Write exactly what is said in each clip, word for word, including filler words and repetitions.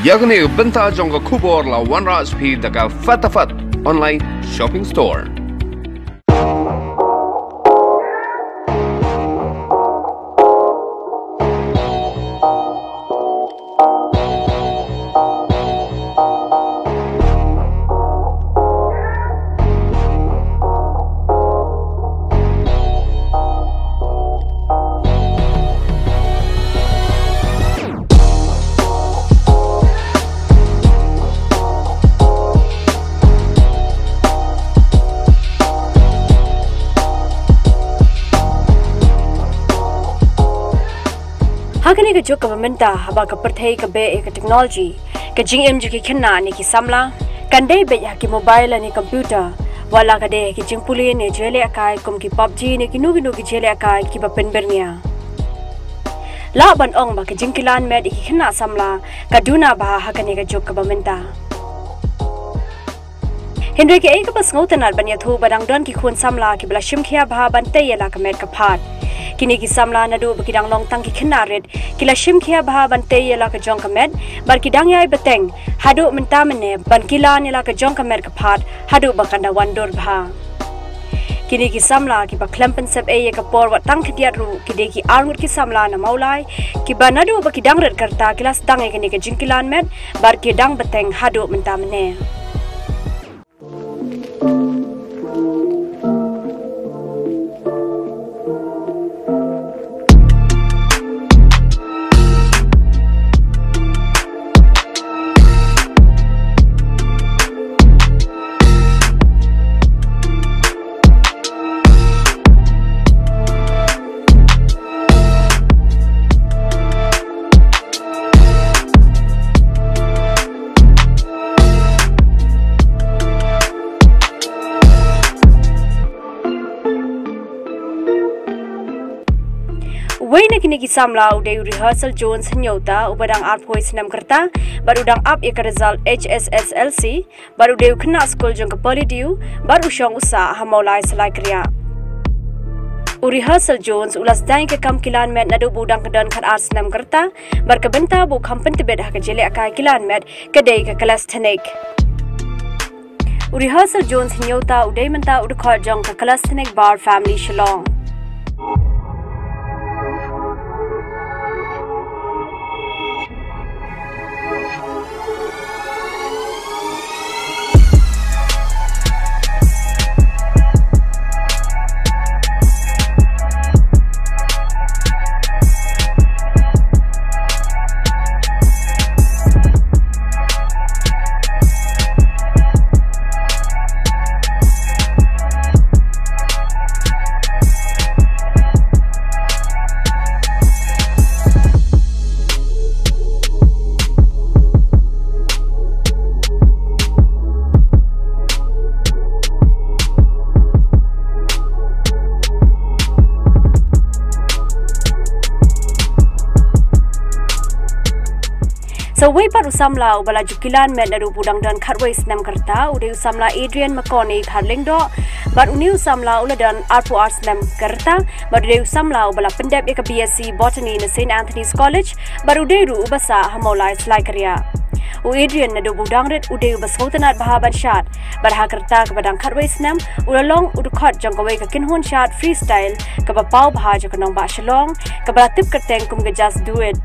Ïa kane ka bynta jong ka khubor la wanrah sha phi da ka Fatafat Online Shopping Store. Ha kane ka juk kaba mynta, haba ka pyrthei ka beh ïa ka technology, ka jingim jong ki khynnah ne ki samla kan dei beit ha ki mobile ne computer, wat la ka dei ha ki jingpule ne jingïalehkai kum ki PUBG ne kino kino ki jingïalehkai kiba pynbyrngia. Lah ban ong ba ka jingkilan met ïa ki khynnah samla ka duna bha ha kane ka juk kaba mynta. Hynrei kaei kaba sngewtynnat ban ïathuh ba dang don ki khun samla kiba la shim khia bha ban tei ïa la ka met ka phad. Kine ki samla naduh ba ki dang long tang ki khynnah rit ki la shim khia bha ban tei ïa la ka jong ka met, bad ki dang ïai bteng haduh mynta mynne ban kilan ïa la ka jong ka met ka phad haduh ba kan da wan dur bha. Kine ki samla kiba khlem pynsep ei ïa ka por wat tang khyndiat ruh ki dei ki arngut ki samla na Mawlai, kiba naduh ba ki dang rit ka rta ki la sdang ïa kane ka jingkilan met, bad ki dang bteng haduh mynta mynne. Uwei na kine ki samla u dei u Rehearsal Jones Hynñiewta, uba dang arphew snem ka rta, bad u dang ap ïa ka result H S S L C, bad u dei u khynnah skul jong ka Polydew, bad u shong u sah ha Mawlai Salaikriah. U Rehearsal Jones u la sdang ïa ka kam kilan met naduh ba u dang ka don khatar snem ka rta, bad ka bynta ba u kham pyntbit ha ka jingïalehkai kilan met ka dei ka calisthenic. U Rehearsal Jones Hynñiewta u dei mynta u dkhot jong ka Calisthenic Bar Family Shillong. Sa uwei pat u samla uba la ju kilan met naduh ba u dang don khatwei snem ka rta, u dei u samla Adrian Makoni Kharlyngdoh, bad une u samla u la don arphew ar snem ka rta, bad u dei u samla uba la pyndep ïa ka B S C Botany na Saint Anthony's College, bad u dei ruh uba sah ha Mawlai Salaikriah. U Adrian naduh ba u dang rit u dei uba sngewtynnat bha ban shad, bad ha ka rta kaba dang khatwei snem u la long u dkhot jong kawei ka kynhun shad freestyle kaba paw bha jong ka nongbah Shillong, kaba la tip kyrteng kum ka Just Do It.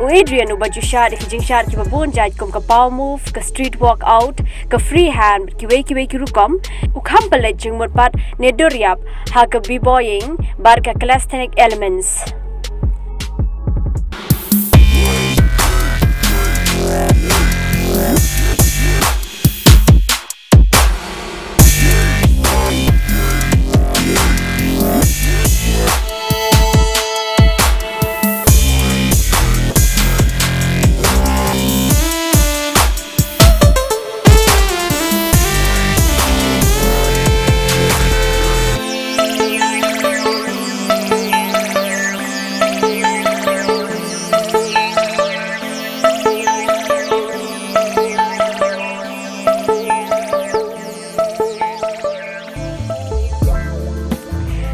U Adrian uba ju shad ïa ki jingshad kiba bun jait kum ka power move, ka street workout, ka free hand, kiwei kiwei ki rukom, u kham pynleit jingmut pat ne dur ïap ha ka b-boying bad ka calisthenic elements.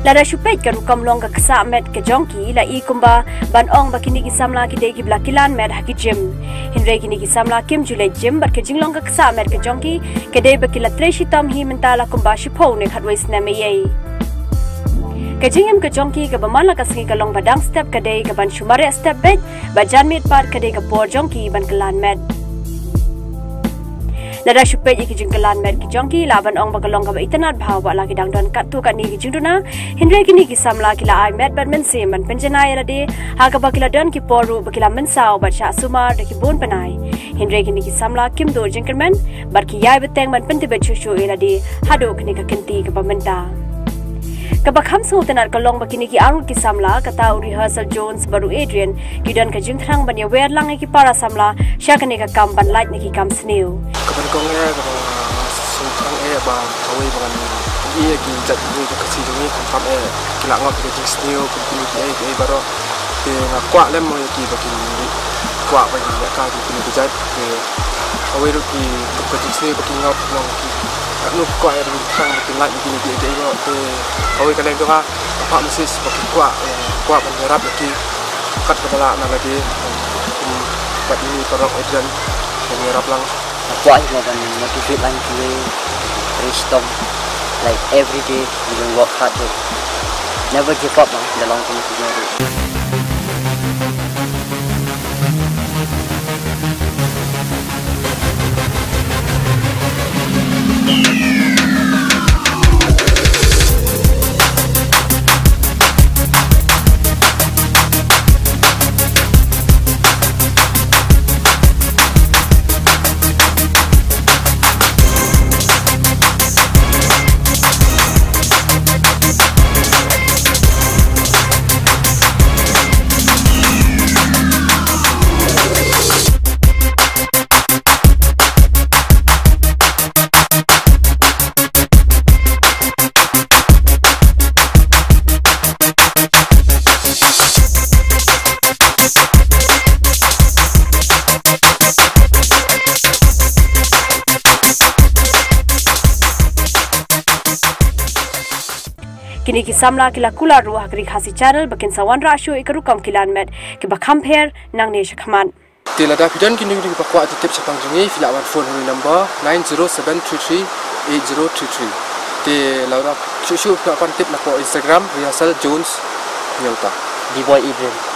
Lada shu peit ka rukom long ka ksah met ka jong ki, la i kumba ban ong ba kine ki samla ki dei kiba la kilan met ha ki gym. Hynrei kine ki samla kim ju leit gym bad ka jinglong ka ksah met ka jong ki ka dei ba ki la trei shitom hi mynta la kumba shiphew ne khatwei snem eiei. Ka jingim ka jong ki kaba man la ka sngi ka long ba dang step ka dei ka ban shu mareh step beit, bad janmiet pat ka dei ka por jong ki ban kylan met. Lada shu peit ïa ki jingkylan met ki jong ki, lah ban ong ba ka long kaba itynnad bha wat la ki dang don katto katne ki jingduna. Hynrei kine ki samla ki la ai met bad mynsiem ban pynjanai ïa lade, ha kaba ki la don ki por ruh ba ki la mynsaw bad shah sumar da ki bun bnai. Hynrei kine ki samla kim duh jingkyrmen bad ki ïai bteng ban pyntbit shuh shuh ïa lade haduh kane ka kynti kaba mynta. Kaba kham sngewtynnat ka long ba kine ki arngut ki samla, kata u Rehearsal Jones bad u Adrian, ki don ka jingthrang ban ïawer lang ïa ki para samla sha kane ka kam ban lait na ki kam sniew. Kaba nyngkong eh, kaba sngewthrang eh ba kawei ba ngan ïohi ïa ki jait kawei ka Khasi jong ngi, khamtam eh ki la ngop ïa ka jingsniew kum kine kiei kiei baroh. Te nga kwah lem mo ïa ki ba kin kwah ban ïa ka ki kine ki jait. Te kawei ruh ki, ka jingsniew ba ki ngop long ki, katno ki kwah ïa ba kin thrang ba kin lait ïa kine kiei kiei baroh. Te kawei ka leng jong nga, nga phah message ba ki kwah, eh, kwah ban ïarap ïa ki kat kaba lah na lade. Kum bad ine i paralok Adrian ban ïarap lang. Nga kwah hi mo ban motivate lang ïa kiwei, trei shitom, like, every day you will work hard, like, never give up, ah, in the long term, you know. Kine ki samla ki la kular ruh ha ka Ri Khasi Channel ba kin sa wanrah shuh ïa ka rukom kilan met kiba kham pher nangne shakhmat. Te lada phi don kino kino kiba kwah tip shaphang jong ngi, phi lah ban phone ha u number nine zero seven three three eight zero three three. Te lada shuh shuh phi lah ban tip napoh Instagram, Rehearsal Jones Nyota. B-Boy Adrian.